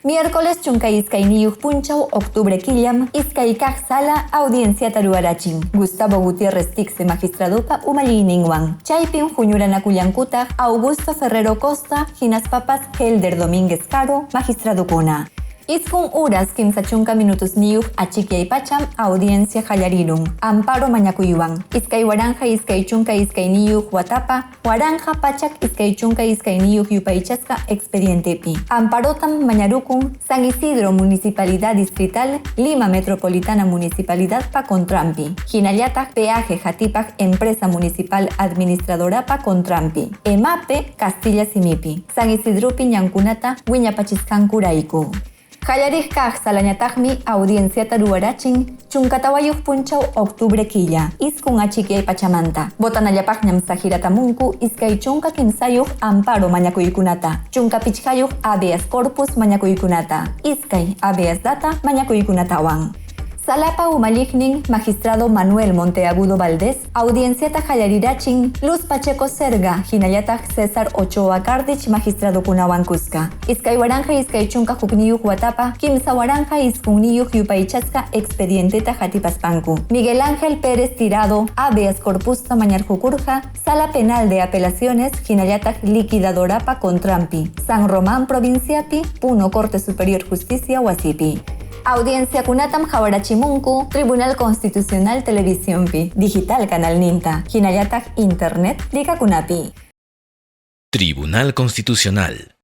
Miércoles 12 punchaw octubre killam iskay kaq sala audienciata ruwarachin Gustavo Gutiérrez Tixe magistradopa umalliyninwan. Chaypim huñuranakullankutaq Augusto Ferrero Costa hinaspapas Helder Domínguez Caro magistradokuna. Isqun uras 30 minutosniyuq achikyay pacham audiencia qallarirun amparo mañakuywan 2022 watapa 1122 yupaychasqa expedientepi. Amparotam mañarukun San Isidro Municipalidad Distrital, Lima Metropolitana Municipalidadpa contranpi. Hinallataq peaje hatipaq Empresa Municipal Administradorapa contranpi. EMAPE Castilla simipi. San Isidropi ñankunata wiñapachisqankurayku. Qallariq kaq salañataqmi audienciata ruwarachin 14 punchaw octubre killa, isqun achikyay pachamanta. Botanallapaqñam saqiratamunku 23 amparo mañakuykunata, 15 habeas corpus mañakuykunata, 2 habeas data mañakuykunatawan. Salapa umalliqnin magistrado Manuel Monteagudo Valdés, audienciata qallarirachin Luz Pacheco Serga, hinallataq César Ochoa Cardich magistradokunawan kuska. 2021 watapa, 3019 yupaychasqa expedienteta hatipaspanku. Miguel Ángel Pérez Tirado, habeas corpusta mañarqukurqa, Sala Penal de Apelaciones, hinallataq liquidadorapa contranpi. San Román provinciapi, Puno Corte Superior Justicia wasipi. Audienciakunatam qawarachimunku Tribunal Constitucional Televisionpi, Digital Canalninta, hinallataq Internet likakunapi. Tribunal Constitucional.